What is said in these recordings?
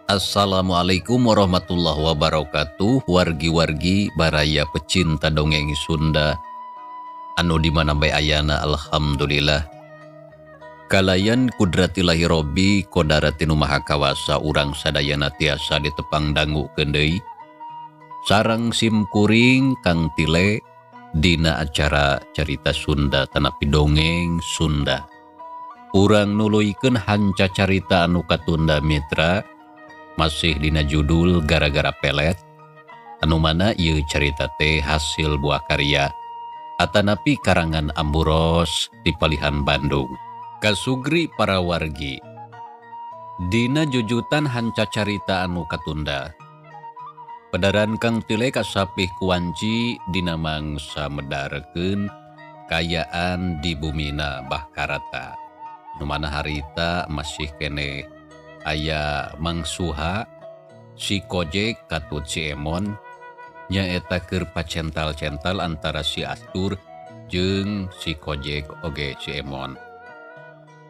Assalamualaikum warahmatullahi wabarakatuh wargi-wargi baraya pecinta dongeng Sunda anu di mana bae ayana alhamdulillah kalayan kudratillahi robbi kodarati nu maha kawasa urang sadayana tiasa ditepang dangukeun deui sareng simkuring Kang Tile dina acara carita Sunda tanapi dongeng Sunda urang nuluykeun hanca carita anu katunda mitra masih dina judul gara-gara pelet anu mana ieu carita teh hasil buah karya atanapi karangan Amburos di Palihan Bandung. Kasugri para wargi dina jujutan hanca carita anu katunda pedaran Kang Tile kasapih kuanci dina mangsa medarkeun kayaan di bumina Bah Karata nu mana harita masih keneh aya Mang Suha si Kojek katut si Emon nyaeta keur pacental-cental antara si Astur jeung si Kojek oge si Emon.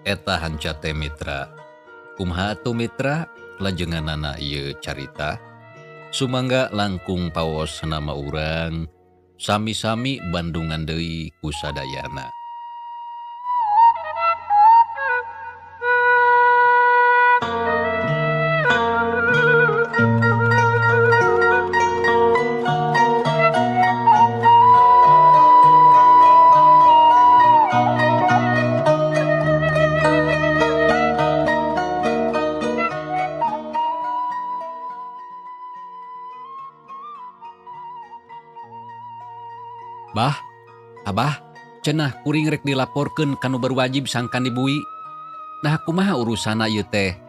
Eta hanca teh mitra. Kumaha atuh mitra lajenganana ieu carita? Sumangga langkung paos nama urang sami-sami Bandungan deui ku sadayana. Bah, abah, cenah kuring rek dilaporkeun ka nu berwajib sangkan dibui. Nah kumaha urusana ieu teh?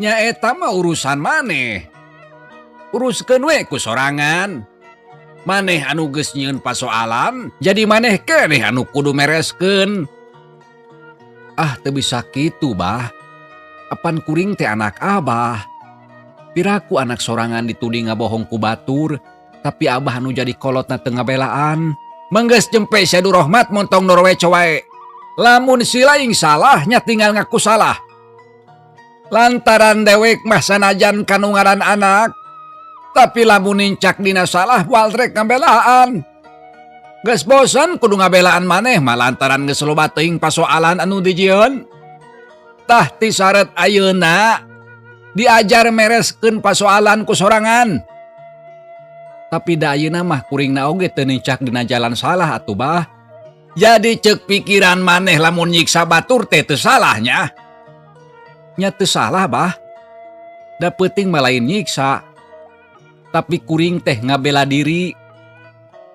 Nya eta mah urusan maneh. Uruskeun we ku sorangan. Maneh anu geus nyieun pasoalan, jadi maneh keneh anu kudu mereskeun. Ah, teu bisa kitu, Bah. Apan kuring teh anak abah. Piraku anak sorangan dituding ngabohong ku batur. Tapi abah anu jadi kolotna teu ngabelaan. Menggeus jempe Syadu Rohmat montong norweco wae. Lamun si laing salah nya tinggal ngaku salah. Lantaran dewek mah sanajan kanu ngaran anak, tapi lamun nincak dina salah walrek ngabelaan. Geus bosen kudu ngabelaan maneh mah lantaran geus loba teuing pasoalan anu dijieun. Tah ti saret ayeuna diajar mereskeun pasoalan ku sorangan. Tapi da ayeuna mah kuringna oge teu nincak dina jalan salah atuh bah. Jadi ceuk pikiran maneh lamun nyiksa batur teh teu salahnya. Nya teu salah bah. Da peuting mah lain nyiksa. Tapi kuring teh ngabela diri.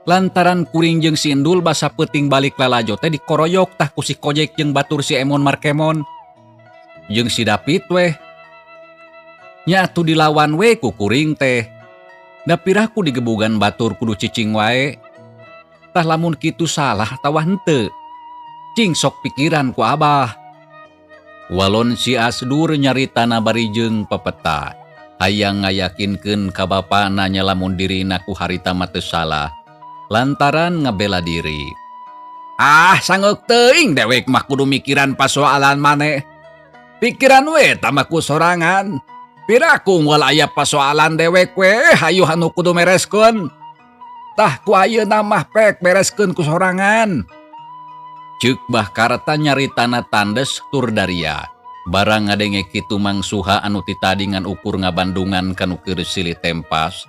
Lantaran kuring jeung si Endul basa peuting balik lalajo teh dikoroyok tah ku si Kojek jeung batur si Emon Markemon. Jeung si David weh. Nya atuh dilawan we ku kuring teh. Da piraku digebugan batur kudu cicing wae. Tah lamun kitu salah atawa henteu. Cing sok pikiran ku abah. Walon si Asdur nyaritana bari jeung pepeta. Hayang ngayakinkeun ka bapana nya lamun dirina ku harita mah teu salah lantaran ngabela diri. Ah, sangeuk teuing dewek mah kudu mikiran pasoalan maneh. Pikiran we tah ku sorangan. Piraku moal aya pasoalan dewek we hayu anu kudu mereskeun. Tah ku ayeuna mah pek bereskeun ku sorangan. Ceuk Bah Karta nyaritana tandes tur daria. Barang ngadenge kitu Mang Suha anu ti tadi ngan ukur ngabandungan kanu keur silih tempas.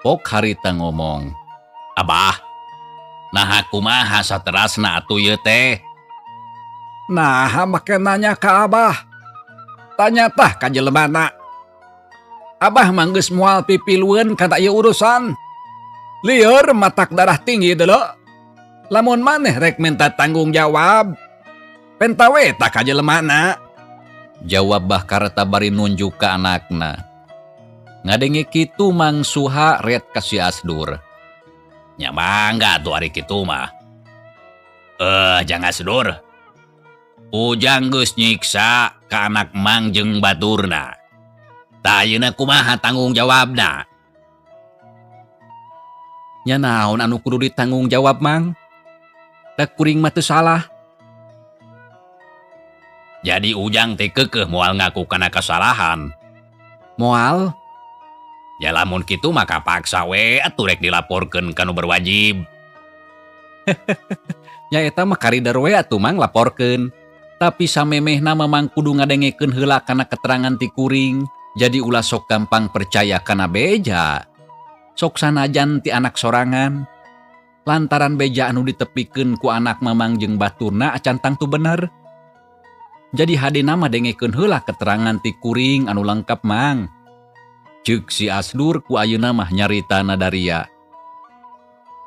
Pok harita ngomong, Abah, naha kumaha saterasna atuh ieu teh? Naha make nanya ka abah? Tanya tah ka jelemana. Abah mah geus moal pipilueun kana ieu urusan. Lieur matak darah tinggi deuleu. Lamun maneh rek minta tanggung jawab, penta we tah ka jelemana. Jawab Bah Karta bari nunjuk ka anakna. Ngadenge kitu Mang Suha ret ka si Asdur. Nya mangga atuh ari kitu mah. Jang Asdur. Ujang geus nyiksa ka anak mang jeung baturna. Tah ayeuna kumaha tanggung jawabna? Nya naon anu kudu ditanggung jawab mang? Da kuring mah teu salah. Jadi Ujang teh keukeuh moal ngaku kana kasalahan. Moal? Ya lamun kitu mah kapaksa we atuh rek dilaporkeun ka nu berwajib. Nya eta mah karider we atuh Mang laporkeun. Tapi samemehna Mamang kudu ngadengekeun heula kana keterangan ti kuring. Jadi ulah sok gampang percaya kana beja. Sok sanajan ti anak sorangan. Lantaran beja anu ditepikeun ku anak Mamang jeung baturna acan tangtu bener. Jadi hadena mah dengekeun heula keterangan ti kuring anu lengkap Mang. Ceuk si Asdur ku ayeuna mah nyaritana daria.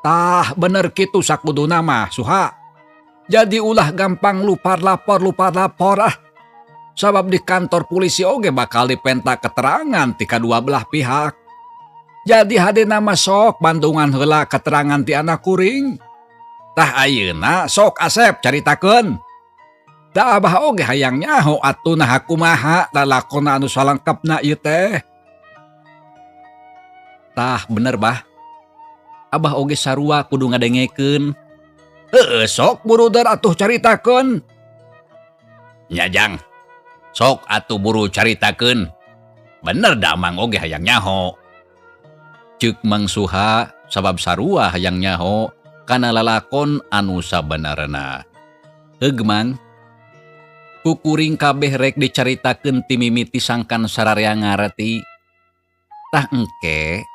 Tah bener kitu sakuduna mah Suha. Jadi ulah gampang lupar lapor lupar lapor ah. Sabab di kantor polisi oge bakal dipenta keterangan ti kadua belah pihak. Jadi hadena mah sok bandungan heula keterangan ti anak kuring. Tah ayeuna sok Asep caritakeun. Da abah oge hayang nyaho atuh naha kumaha lalakonna anu salengkapna ieu teh. Tah bener bah. Abah oge sarua kudu ngadengekeun. Heueuh sok buruder atuh caritakeun. Nya Jang. Sok atuh buru caritakeun. Bener da Mang oge hayang nyaho. Ceuk Mang Suha sabab sarua hayang nyaho kana lalakon anu sabenerna. Heug Mang. Ku kuring kabeh rek dicaritakeun ti mimiti sangkan sararea ngareti. Tah engke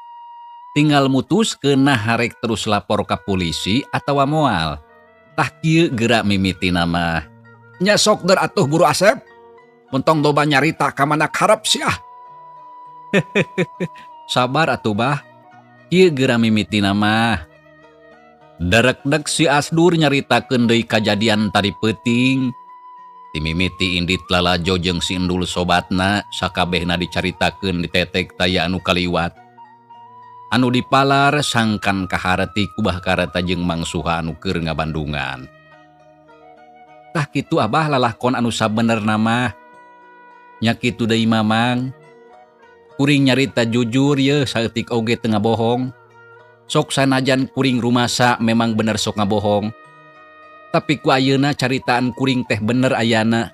tinggal mutuskeun naha rek terus lapor ka polisi atawa moal. Tah kieu geura mimitina mah. Nya sok der atuh buru Asep. Entong loba nyarita ka mana karep sia. Sabar atuh bah. Kieu geura mimitina mah. Darekdek si Asdur nyaritakeun deui kajadian tadi peuting. Ti mimiti indit lalajo jeung si Endul sobatna sakabehna dicaritakeun ditetek taya anu kaliwat. Anu dipalar sangkan kahareti ku Bah Kareta jeung Mang Suha anu keur ngabandungan. Tah kitu abah lalakon anu sabenerna mah. Nya kitu deui Mamang. Kuring nyarita jujur yeuh saeutik oge teu ngabohong. Sok sanajan kuring rumasa memang bener sok ngabohong. Tapi ku ayeuna caritaan kuring teh bener ayana.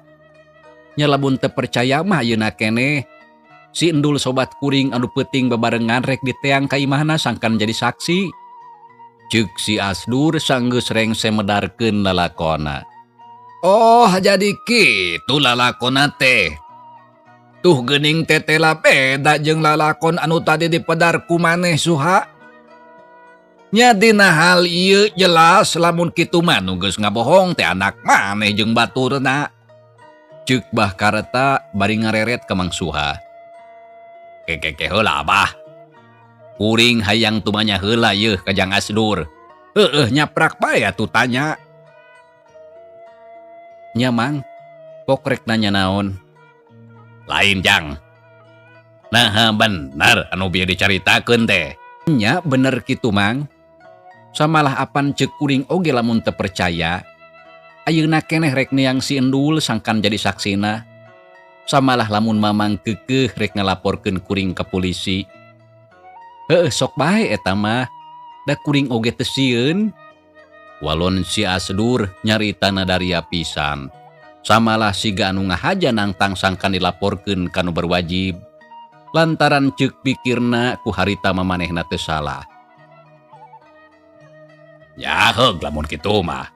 Nya lamun teu percaya mah ayeuna keneh. Si Endul sobat kuring anu peuting babarengan rek diteang ka imahna sangkan jadi saksi. Ceuk si Asdur sanggeus rengse medarkeun lalakonna. Oh jadi kitu lalakonna teh. Tuh geuning tetela beda jeung lalakon anu tadi dipedar ku maneh Suha. Nya dina hal ieu jelas lamun kitu mah nu geus ngabohong teh anak maneh jeung baturna. Ceuk Bah Kareta bari ngareret ka Mang Suha. Kekeke heula Abah. Kuring hayang tumanya heula yeuh ka Jang Asdur. Heueuh nyaprak bae atuh tanya. Nya Mang, pok rek nanya naon? Lain Jang. Naha bener anu bieu dicaritakeun teh. Nya bener kitu Mang. Samalah apan ceuk kuring oge lamun teu percaya. Ayeuna keneh rek neang si Endul sangkan jadi saksina. Samalah lamun Mamang keukeuh rek ngalaporkeun kuring ka polisi. Heueuh sok bae eta mah. Da kuring oge teu sieun. Walon si Asdur nyaritana daria pisan. Samalah siga anu ngahaja nangtang sangkan dilaporkeun ka nu berwajib. Lantaran ceuk pikirna ku harita mamanehna teu salah. Ya heug lamun kitu mah.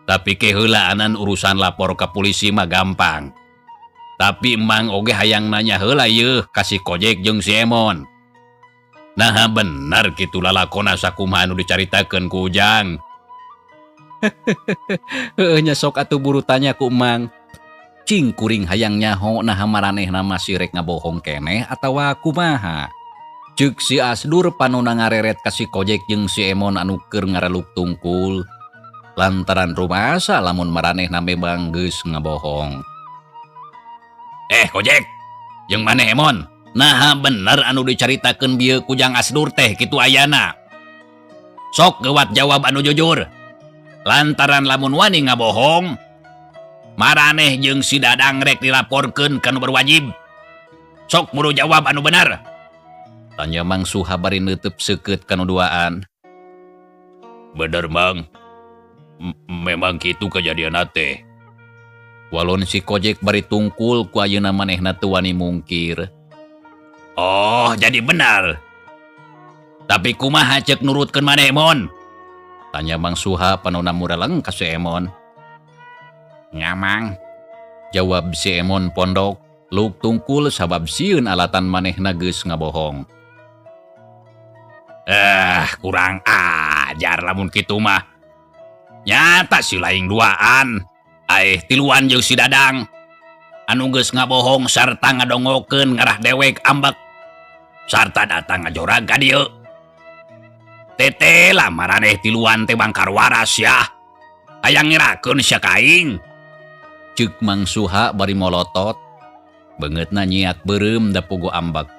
Tapi keheulaanan urusan lapor ka polisi mah gampang. Tapi Emang oge hayang nanya heula yeuh ka si Kojek jeung si Emon. Naha bener kitu lalakona sakumaha anu dicaritakeun ku Ujang. Heueuh nya sok atuh buru tanya ku Emang. Cing kuring hayang nyaho naha maranehna masih rek ngabohong keneh atawa kumaha. Ceuk si Asdur panona ngareret ka si Kojek jeung si Emon anu keur ngareluk tungkul. Lantaran rumasa lamun maranehna memang geus ngabohong. Kojek, jeung maneh Emon? Naha bener anu dicaritakeun bieu ku Jang Asdur teh kitu ayana. Sok geuwat jawab anu jujur. Lantaran lamun wani ngabohong, maraneh jeung si Dadang rek dilaporkeun ka nu berwajib. Sok buru jawab anu bener. Tanya Mang Suha bari neuteub seukeut ka nu duaan. Bener Mang. Memang kitu kejadian teh. Walon si Kojek bari tungkul ku ayeuna manehna teu wani mungkir. Oh, jadi benar. Tapi kumaha cek nurutkeun maneh, Mon? Tanya Mang Suha panona mureleng ka si Emon. Nya, Mang. Jawab si Emon pondok, luk tungkul sabab sieun alatan manehna geus ngabohong. Eh, kurang ajar lamun kitu mah. Nyata si laing duaan. Aeh tiluan jeung si Dadang. Anu geus ngabohong sarta ngadongokeun ngarah dewek ambek. Sarta datang ngajorag ka dieu. Tete lah maraneh tiluan teh bangkar waras ya. Hayang ngerakeun sia ka aing. Ceuk Mang Suha bari molotot. Beungeutna nyiak beureum da puguh ambek.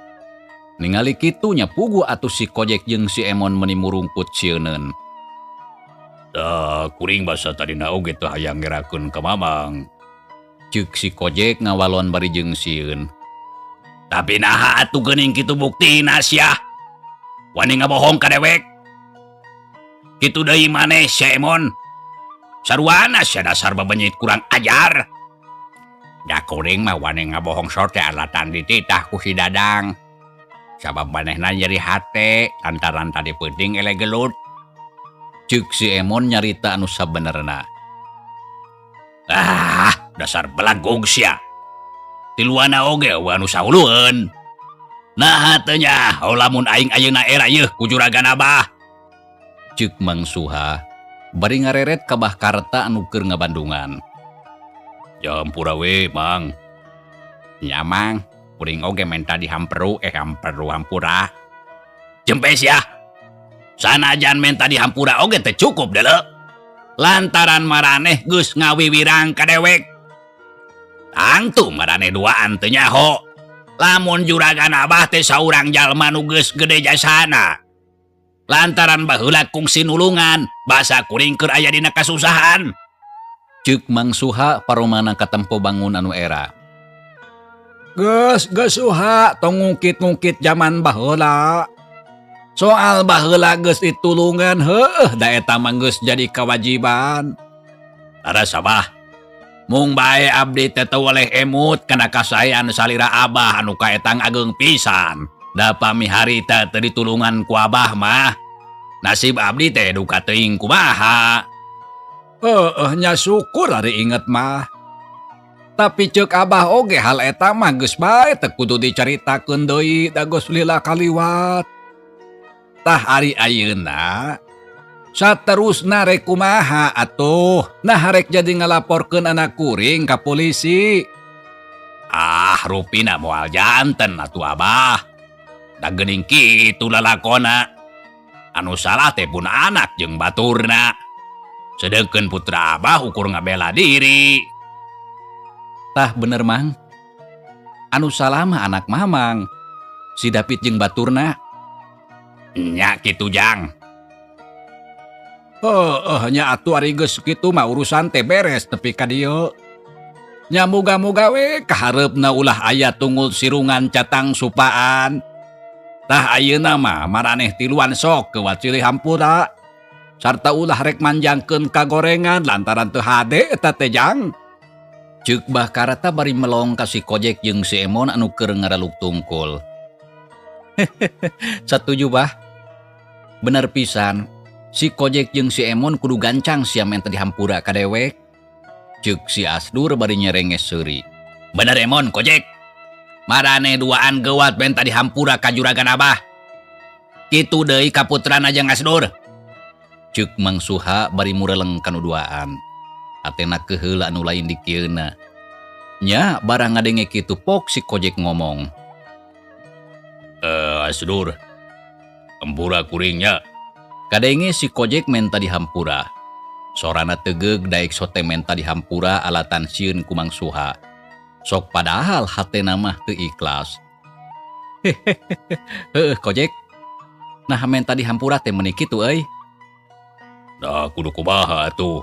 Ningali kitu nya puguh atuh si Kojek jeung si Emon meuni murungkut sieuneun. Da kuring basa tadina oge teu hayang ngerakeun ka Mamang. Ceuk si Kojek ngawalon bari jeung sieun. Tapi naha atuh geuning kitu buktina sia. Wani ngabohong ka dewek. Kitu deui maneh si Emon. Saruana sia dasar babenyit kurang ajar. Da kuring mah wani ngabohong sote alatan dititah ku si Dadang. Sabab manehna nyeri hate lantaran tadi peuting ele gelut. Ceuk si Emon nyarita anu sabenerna. Ah, dasar belagog sia. Tiluana oge eueuh anu sahulueun. Naha teu nyaho lamun aing ayeuna era yeuh ku juragan Abah. Ceuk Mang Suha bari ngareret ka Bah Karta anu keur ngabandungan. Jampura we, Mang. Nya, Mang, kuring oge menta dihamperu hamperu hampura. Jempe sia. Sanajan menta dihampura oge teu cukup deuleu. Lantaran maraneh geus ngawiwirang ka dewek. Tangtu maraneh duaan teu nyaho. Lamun juragan Abah teh saurang jalma nu geus gede jasana. Lantaran baheula kungsi nulungan, basa kuring keur aya dina kasusahan. Ceuk Mang Suha paromana katempo bangun anu era. Geus, geus Suha, tong ngungkit-ngungkit jaman baheula. Soal baheula geus ditulungan, heueuh da eta mah geus jadi kewajiban. Leres Abah. Mung bae abdi teh teu weleh emut kana kasaean salira Abah anu kaetang ageng pisan. Da pami harita teu ditulungan ku Abah mah, nasib abdi teh duka teuing kumaha. Heueuh nya syukur ari inget mah. Tapi ceuk Abah oge hal eta mah geus bae teu kudu dicaritakeun deui da geus lila kaliwat. Tah ari ayeuna saterusna rek kumaha atuh? Nah rek jadi ngalaporkeun anak kuring ka polisi. Ah, rupina moal janten atuh Abah. Da geuning kitu lalakona. Anu salah teh pun anak jeung baturna. Sedengkeun putra Abah ukur ngabela diri. Tah bener Mang. Anu salah mah anak Mamang. Si David jeung baturna. Nya kitu Jang. Heueuh nya atuh ari geus kitu mah urusan teh beres tepi ka dieu. Nya muga-muga we kahareupna ulah aya tungul sirungan catang supaan. Tah ayeuna mah maraneh tiluan sok keuwat silih hampura. Sarta ulah rek manjangkeun kagorengan lantaran teu hade eta teh Jang. Ceuk Bah Karta bari melong ka si Kojek jeung si Emon anu keur ngaraluk tungkul. Satuju Bah. Bener pisan. Si Kojek jeung si Emon kudu gancang sia menta dihampura ka dewek. Ceuk si Asdur bari nyerenges seuri. Bener Emon Kojek. Maraneh duaan geuwat menta dihampura ka juragan Abah. Kitu deui ka putrana jeung Asdur. Ceuk Mang Suha bari mureleng kanu duaan. Atena keheula anu lain dikieuna. Nya barang ngadenge kitu pok si Kojek ngomong. Asdur. Hampura kuringnya. Kadenge si Kojek menta dihampura. Sorana tegeug daek sote menta dihampura alatan sieun ku Mang Suha. Sok padahal hatena mah teu ikhlas. Heueuh Kojek. Nah menta dihampura teh meuni kitu euy. Da kudu kumaha atuh.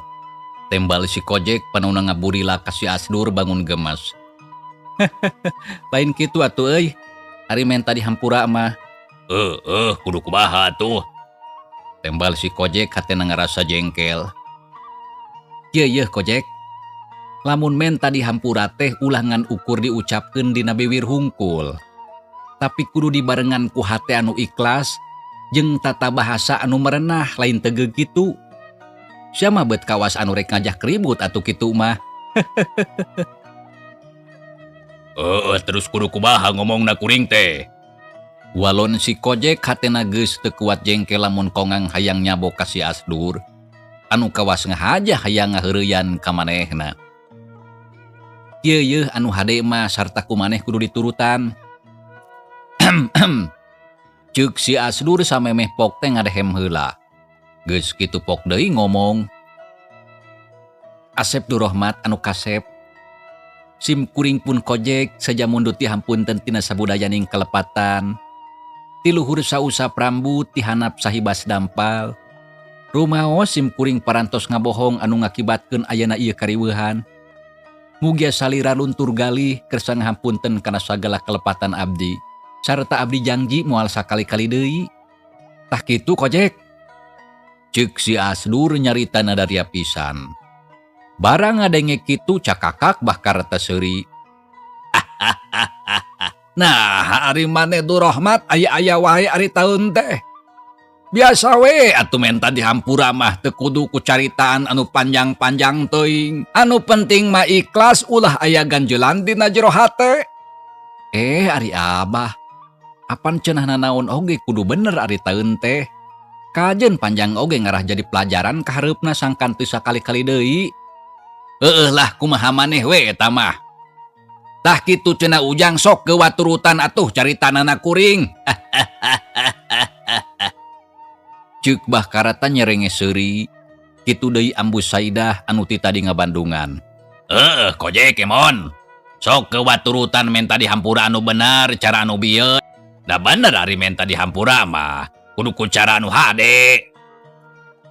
Tembal si Kojek panona ngaburila ka si Asdur bangun gemes. Lain kitu atuh euy. Ari menta dihampura mah. Heueuh kudu kumaha atuh. Tembal si Kojek hatena ngarasa jengkel. Yeuh yeuh Kojek. Lamun menta dihampura teh ulah ngan ukur diucapkeun dina biwir hungkul. Tapi kudu dibarengan ku hate anu ikhlas jeung tata bahasa anu merenah lain tegeug kitu. Sia mah beut kawas anu rek ngajak ribut atuh kitu mah. Heeh, terus kudu kumaha ngomongna kuring teh? Walon si Kojek hatena geus teu kuat jengkel lamun kongang hayang nyabok ka si Asdur. Anu kawas ngahaja hayang ngaheureyan ka manehna. Kieu yeuh anu hade mah sarta ku maneh kudu diturutan. Ceuk si Asdur samemeh pok teh ngadehem heula. Geus kitu pok deui ngomong. Asep Durrahmat anu kasep. Sim kuring pun Kojek saja mundut dihampunten tina sabudayaning kalepatan. Ti luhur sausap rambut ti handap sahibas dampal. Rumaos sim kuring parantos ngabohong anu ngakibatkeun ayana ieu kariweuhan. Mugia salira luntur galih kersa ngahampunten kana sagala kalepatan abdi. Sarta abdi janji moal sakali-kali deui. Tah kitu Kojek. Ceuk si Asdur nyarita nadaria pisan. Barang ngadenge kitu cakakak Bah Karta seuri. Nah, ari maneh Durrahmat aya-aya wae ari taun teh. Biasa we atuh menta dihampura mah teu kudu ku caritaan anu panjang-panjang teuing. Anu penting mah ikhlas ulah aya ganjelan dina jero hate. Ari Abah. Apan cenah nanaon oge kudu bener ari taun teh. Kajen panjang oge ngarah jadi pelajaran kahareupna sangkan teu sakali-kali deui. Heueuh lah kumaha maneh we eta mah. Tah kitu cenah Ujang sok geuwat turutan atuh caritanana kuring. Ceuk Bah Karata nyerenge seuri. Kitu deui Ambu Saidah anu ti tadi ngabandungan. Heueuh Kojek Emon. Sok geuwat turutan menta dihampura anu bener cara anu bieu. Da bener ari menta dihampura mah kudu ku cara anu hade.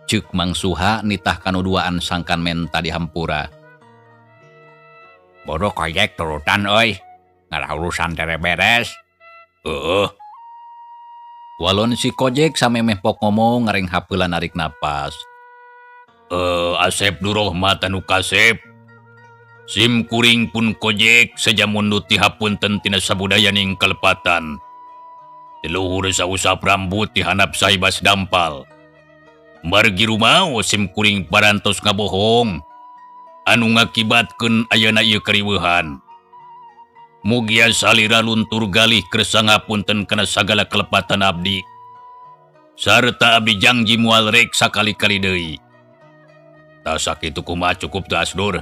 Ceuk Mang Suha nitah kanu duaan sangkan menta dihampura. Bodoh Kojek turutan euy. Ngarah urusan tere beres. Heueuh. Walon si Kojek samemeh pok ngomong ngareng hapeula narik napas. Asep Durrahmat anu kasep. Sim kuring pun Kojek saja mundut dihapunten tina sabudayaning kalepatan. Ti luhur sausap rambut ti handap sahibas dampal. Margi rumaos sim kuring parantos ngabohong. Anu ngakibatkeun ayana ieu kariweuhan. Mugia salira luntur galih kersa ngapunten kana sagala kalepatan abdi. Sarta abdi jangji moal rek sakali-kali deui. Tah sakitu kumaha cukup teu Asdur?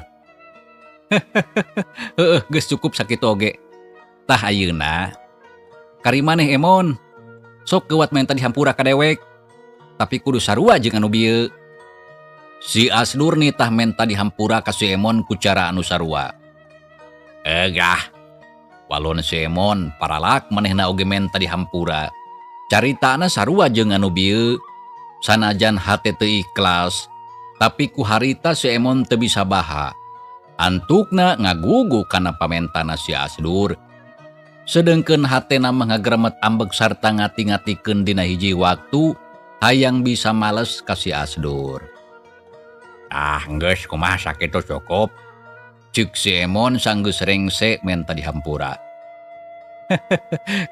Heueuh, geus cukup sakitu oge. Tah ayeuna kari maneh Emon. Sok geuwat menta dihampura ka dewek. Tapi kudu sarua jeung anu bieu. Si Asdur nitah menta dihampura ka si Emon ku cara anu sarua. Egah. Walon si Emon paralak manehna oge menta dihampura. Caritana sarua jeung anu bieu. Sanajan hate teu ikhlas, tapi ku harita si Emon teu bisa baha. Antukna ngagugu kana pamentana si Asdur. Sedengkeun hatena mah ngageremet ambek sarta ngati-ngatikeun dina hiji waktu hayang bisa males ka si Asdur. Ah, geus kumaha sakitu cukup. Ceuk si Emon sanggeus rengse menta dihampura.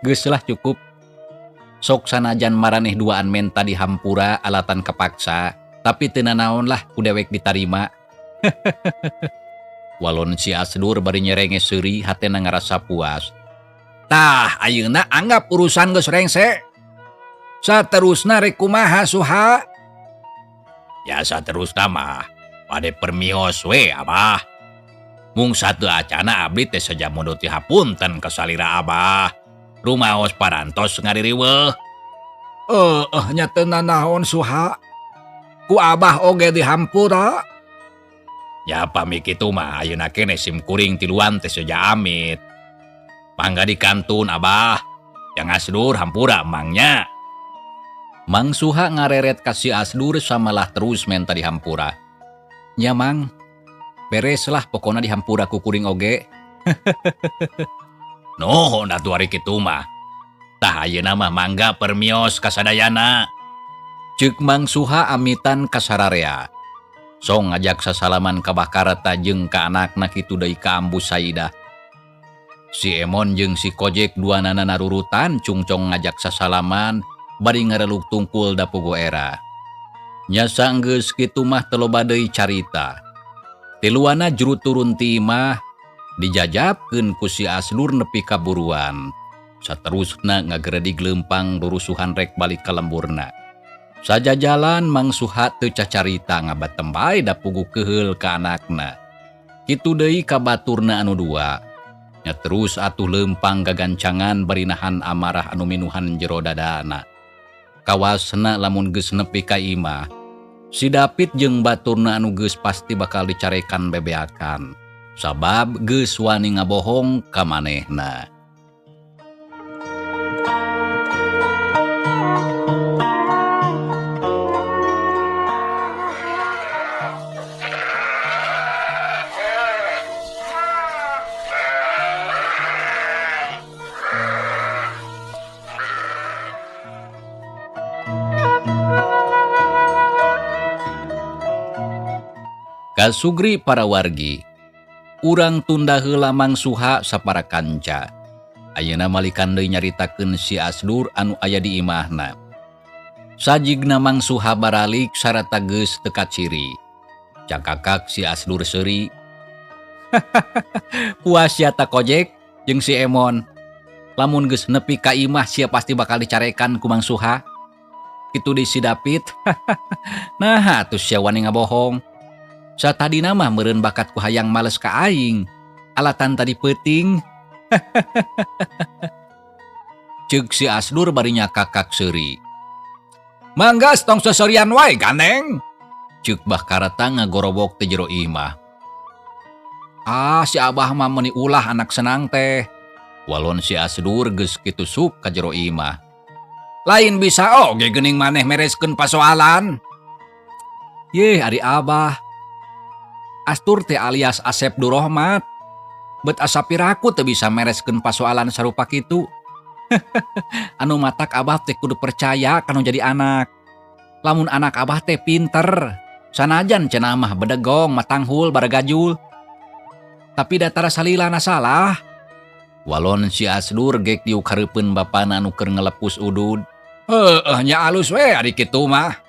Geus lah cukup. Sok sanajan maraneh duaan menta dihampura alatan kepaksa, tapi teu nanaon lah ku dewek ditarima. Walon si Asdur bari nyerenge seuri hatena ngarasa puas. Tah, ayeuna anggap urusan geus rengse. Saterusna rek kumaha Suha? Ya saterusna mah bade permios we Abah. Mung satu acana abdi teh saja mundut dihapunten ka salira Abah. Rumaos parantos ngaririweuh. Heueuh nya teu nanaon Suha. Ku Abah oge dihampura. Ya pami kitu mah ayeuna keneh sim kuring tiluan teh saja amit. Mangga dikantun Abah. Yang Asdur hampura mangnya. Mang Suha ngareret ka si Asdur samalah terus menta dihampura. Nya Mang, bereslah pokona dihampura ku kuring oge. Nuhun atuh ari kitu mah. Tah ayeuna mah mangga permios kasadayana. Ceuk Mang Suha amitan kasararea. Song ngajak sasalaman ka Bah Karta jeung ka anakna kitu deui ka Ambu Saidah. Si Emon jeung si Kojek duanana narurutan cungcong ngajak sasalaman bari ngareluk tungkul da puguh era. Nya sanggeus kitu mah teu loba deui carita. Tiluana juru turun ti imah dijajabkeun ku si Asdur nepi ka buruan. Saterusna ngageredig leumpang rurusuhan rek balik ka lemburna. Sajajalan Mang Suha teu cacarita ngabatem bae da puguh keheul ka anakna. Kitu deui ka baturna anu dua. Nya terus atuh leumpang gagancangan bari nahan amarah anu minuhan jero dadana. Kawasna lamun geus nepi ka imah, si Dapit jeung baturna anu geus pasti bakal dicarekan bebeakan. Sabab geus wani ngabohong ka manehna. Kasugri para wargi, urang tunda heula Mang Suha sapara kanca. Ayeuna malikan deui nyaritakeun si Asdur anu aya di imahna. Sajigna Mang Suha baralik sarata geus teu kaciri. Cakakak si Asdur seuri. Puas sia ta Kojek jeung si Emon. Lamun geus nepi ka imah sia pasti bakal dicarekan ku Mang Suha. Kitu deui si Dapit. Nah, atuh sia wani ngabohong. Satadina mah meureun bakat ku hayang males ka aing. Alatan tadi peuting. Ceuk si Asdur bari nyakakak seuri. Mangga tong seserian wae gandeng. Ceuk Bah Karta ngagorobok teh jero imah. Ah, si Abah mah meuni ulah anak senang teh. Walon si Asdur geus kitu sup ka jero imah. Lain bisa oge geuning maneh mereskeun pasoalan. Yeh, ari Abah. Astur teh alias Asep Durrohmat. Bet asa piraku teu bisa mereskeun pasoalan sarupa kitu. Anu matak Abah teh kudu percaya kanu jadi anak. Lamun anak Abah teh pinter, sanajan cenah mah bedegong, matanghul, baragajul. Tapi datara salilana salah. Walon si Asdur gek diuk hareupeun bapana anu keur ngelepus udud. Heueuh nya alus we ari kitu mah.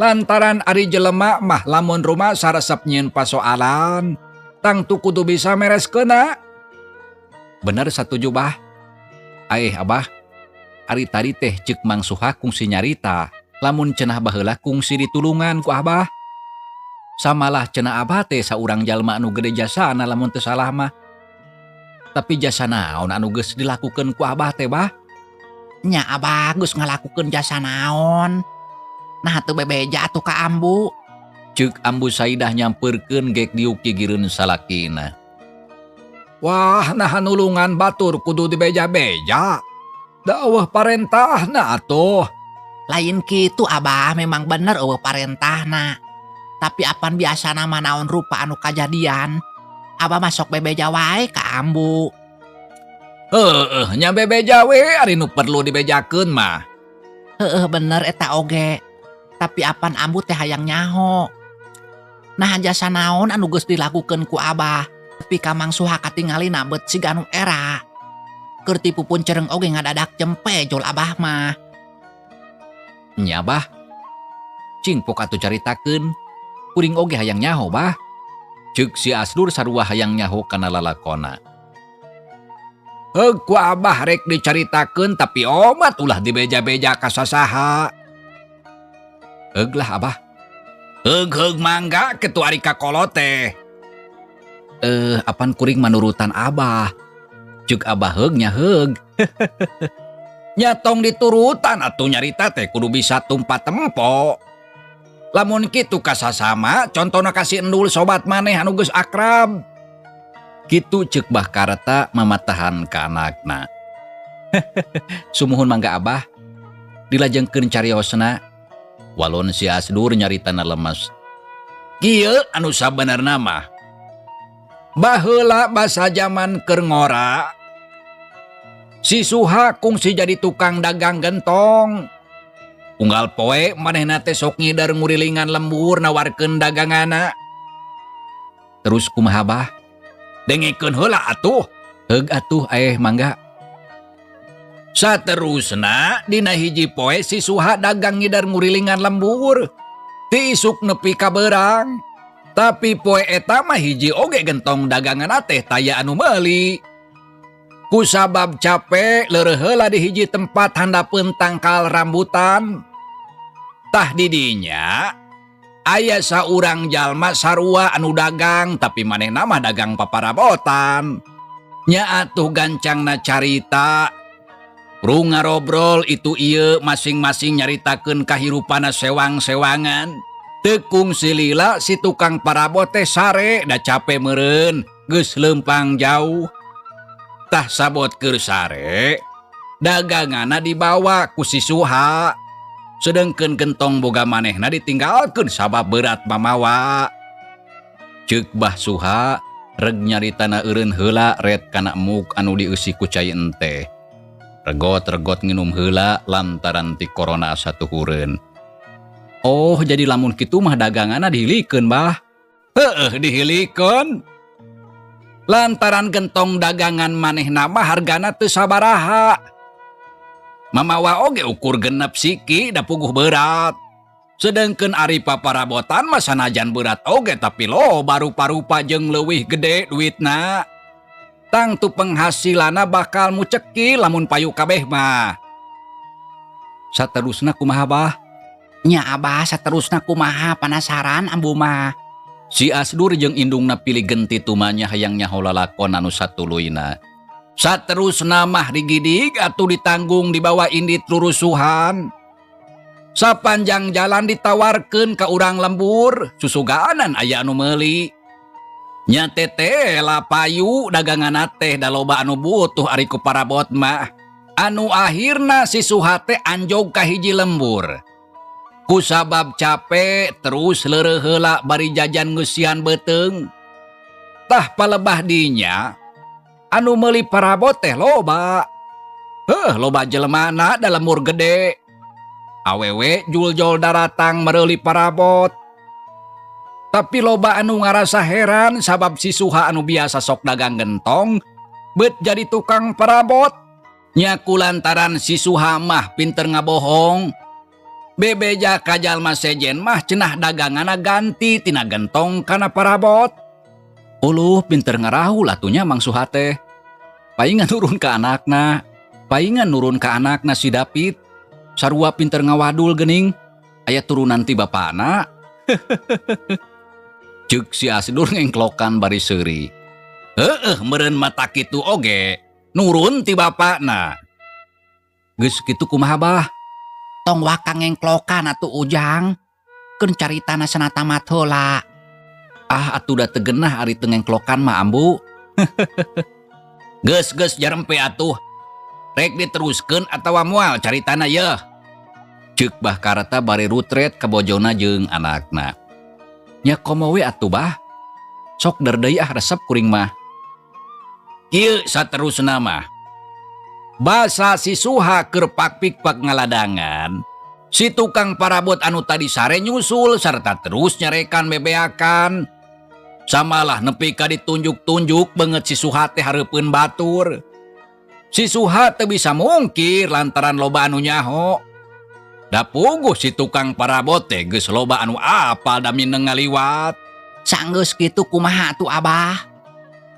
Lantaran ari jelema mah lamun rumah saresep nyieun pasoalan, tangtu kudu bisa mereskeunna. Bener satuju bah. Aeh Abah, ari tadi teh ceuk Mang Suha kungsi nyarita, lamun cenah baheula kungsi ditulungan ku Abah. Samalah cenah Abah teh saurang jalma anu gede jasana lamun teu salah mah. Tapi jasa naon anu geus dilakukeun ku Abah teh bah? Nya Abah geus ngalakukeun jasa naon? Nah teu bebeja atuh ka Ambu. Ceuk Ambu Saidah nyampeurkeun gek diuk gigireun salakina. Wah, nah nulungan batur kudu dibeja-beja. Da eueuh parentahna atuh. Lain kitu Abah, memang bener eueuh parentahna. Tapi apan biasana mah naon rupa anu kajadian. Abah masuk bebeja wae ka Ambu. Heueuh, nya bebeja we ari nu perlu dibejakeun mah. Heueuh bener eta oge. Tapi apan Ambu teh hayang nyaho. Nah jasa naon anu geus dilakukeun ku Abah. Tapi ka Mang Suha katingalina bet siga anu era. Keur tipu pun cereng oge ngadadak cempe jol Abah mah. Nya Bah. Cing pok atuh caritakeun. Kuring oge hayang nyaho Bah. Ceuk si Asdur sarua hayang nyaho kana lalakona. Heug ku Abah rek dicaritakeun tapi omat ulah dibeja-beja ka sasaha. Heug lah Abah. Heug-heug mangga kitu ari ka kolot teh. Apan kuring manurutan Abah. Ceuk Abah heug nya heug. Nya tong diturutan atuh nyarita teh kudu bisa tumpat tempo. Lamun kitu ka sasama contona ka si Endul sobat maneh anu geus akrab. Kitu ceuk Bah Karta mamatahan ka anakna. Sumuhun mangga Abah. Dilajengkeun cariosna. Walon si Asdur nyaritana lemes. Kieu anu sabenerna mah. Baheula basa jaman keur ngora. Si Suha kungsi jadi tukang dagang gentong. Unggal poe manehna teh sok ngider ngurilingan lembur nawarkeun daganganna. Terus kumaha bah? Dengekeun heula atuh. Heug atuh mangga. Saterusna dina hiji poe si Suha dagang ngider ngurilingan lembur. Ti isuk nepi ka beurang. Tapi poe eta mah hiji oge gentong dagangan teh taya anu meuli. Kusabab capek leureuh heula di hiji tempat handapeun tangkal rambutan. Tah didinya aya saurang jalma sarua anu dagang tapi manehna mah dagang paparabotan. Nya atuh gancangna carita. Rung ngarobrol itu ieu masing-masing nyaritakeun kahirupana sewang-sewangan. Teu kungsi lila si tukang parabot teh sare da cape meureun geus leumpang jauh. Tah sabot keur sare daganganna dibawa ku si Suha. Sedengkeun gentong boga manehna ditinggalkeun sabab berat mamawa. Ceuk Bah Suha reg nyaritana eureun heula ret kana muk anu dieusi ku cai enteh. Regot-regot nginum heula lantaran ti corona asa tuhureun. Oh, jadi lamun kitu mah daganganna dihilikeun, Bah. Heueuh, dihilikeun. Lantaran gentong dagangan manehna mah hargana teu sabaraha. Mamawa oge ukur genep siki da puguh berat. Sedengkeun ari paparabotan mah sanajan berat oge tapi loba rupa-rupa jeung leuwih gede duitna. Tangtu penghasilanna bakal mucekil lamun payu kabeh mah. Saterusna kumaha, Bah? Nya Abah, saterusna kumaha, panasaran ambu mah. Si Asdur jeung indungna pilih genti tumanya hayang nyaho lalakon anu satuluyna. Saterusna mah digidig atuh ditanggung dibawa indit rurusuhan. Sapanjang jalan ditawarkeun ka urang lembur, susuganan aya anu meuli. Nya teteh lah payu dagangan teh da loba anu butuh ari ku parabot mah. Anu akhirna si Suha teh anjog ka hiji lembur. Kusabab capek terus leureuh heula bari jajan ngeusian beuteung. Tah palebah dinya anu meuli parabot teh loba. Heuh, loba jelemana da lembur gede. Awewe juljol daratang mereuli parabot. Tapi loba anu ngarasa heran sabab si Suha anu biasa sok dagang gentong bet jadi tukang parabot. Nya kulantaran si Suha mah pinter ngabohong. Bebeja ka jalma sejen mah cenah daganganna ganti tina gentong kana parabot. Uluh pinter ngarahul atunya Mang Suha teh. Paingan nurun ka anakna. Paingan nurun ka anakna si David. Sarua pinter ngawadul gening. Aya turunan ti bapana. Ceuk si Asdur ngengklokan bari seuri. Heueuh meureun mata kitu oge nurun ti bapana. Geus kitu kumaha, Bah? Tong waka ngengklokan atuh Ujang. Keun caritana sana tamat heula. Ah atuh da teu genah ari teu ngengklokan mah ambu. Geus geus jarempe atuh. Rek diteruskeun atawa moal caritana yeuh. Ceuk Bah Karta bari rutret ka bojona jeung anakna. Nya komo we atuh Bah. Sok der deui ah resep kuring mah. Kieu saterusna mah. Basa si Suha keur pakpikpak ngaladangan, si tukang parabot anu tadi sare nyusul serta terus nyarekan bebeakan. Samalah nepi ka ditunjuk-tunjuk beungeut si Suha teh hareupeun batur. Si Suha teu bisa mungkir lantaran loba anu nyaho. Da puguh si tukang parabot teh geus loba anu apal da mineng ngaliwat. Sanggeus kitu kumaha atuh Abah?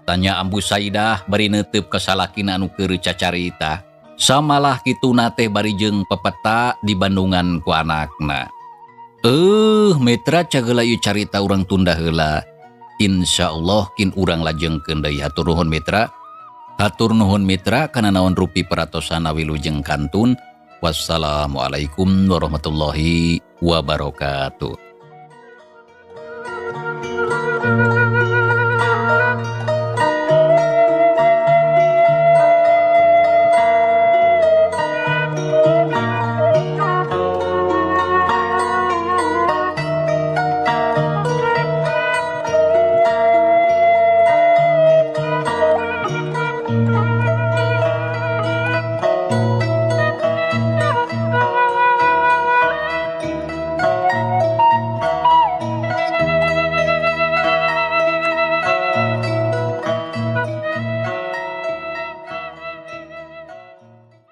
Tanya Ambu Saidah bari neuteup ka salakina anu keur cacarita. Samalah kituna teh bari jeung pepeta di Bandungan ku anakna. Mitra cageula ieu carita urang tunda heula. Insyaallah kin urang lajengkeun deui. Hatur nuhun mitra. Hatur nuhun mitra kana naon rupi peratosan wilujeng kantun. Wassalamualaikum warahmatullahi wabarakatuh.